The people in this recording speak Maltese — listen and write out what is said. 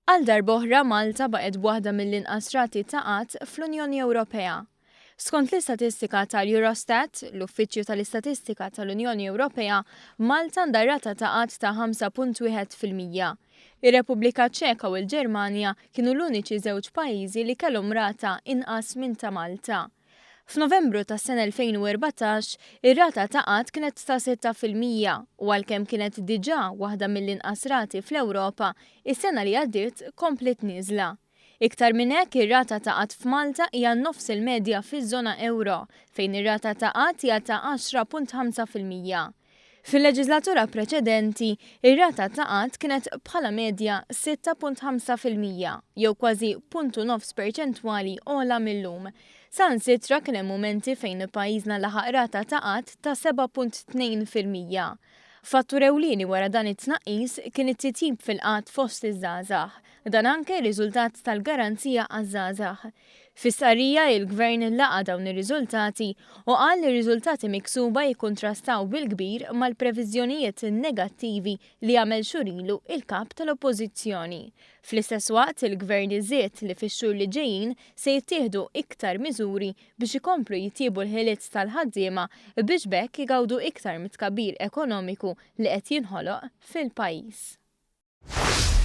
Għal darb'oħra Malta baqgħet b'waħda mill-inqas rati ta' qgħad fl-Unjoni Ewropea. Skont l-istatistika tal-Eurostat, l-Uffiċċju tal-Istatistika tal-Unjoni Ewropea, Malta għandha rata ta' qgħad ta' 5.1%. Ir-Repubblika Ċeka u l-Ġermanja kienu l-uniċi żewġ pajjiżi li kellhom rata inqas minn ta' Malta. F'Novembru tas-sena 2014, ir-rata ta' qgħad kienet ta' 6% u għalkemm kienet diġà waħda mill-inqas rati fl-Ewropa, is-sena li għaddiet kompliet nieżla. Iktar minn hekk, ir-rata ta' qgħad f'Malta hija nofs il-medja fiż-żona ewro, fejn ir-rata ta' qgħad hija ta' 10.5%. Fil-leġiżlatura preċedenti, ir-rata ta' qgħad kienet bħala medja 6.5%, jew kważi punt u nofs perċentwali ogħla mil-lum. Saħansitra kien hemm mumenti fejn pajjiżna laħaq rata ta' qgħad ta' 7.2%. Fattur ewlieni wara dan it-tnaqqis kien it-titjib fil-qgħad fost iż-żgħażagħ. Dan anke riżultat tal-Garanzija għaż-Żgħażagħ. Fi stqarrija, il-Gvern laqa' dawn ir-riżultati u qal li r-riżultati miksuba jikkuntrastaw bil-kbir mal-previżjonijiet negattivi li għamel xhur ilu il-Kap tal-Oppożizzjoni. Fl-istess waqt, il-Gvern żied li fix-xhur li ġejjin se jittieħdu iktar miżuri biex ikomplu jitjiebu l-ħiliet tal-ħaddiema biex b'hekk igawdu iktar mit-tkabbir ekonomiku li qed jinħoloq fil-pajjiż.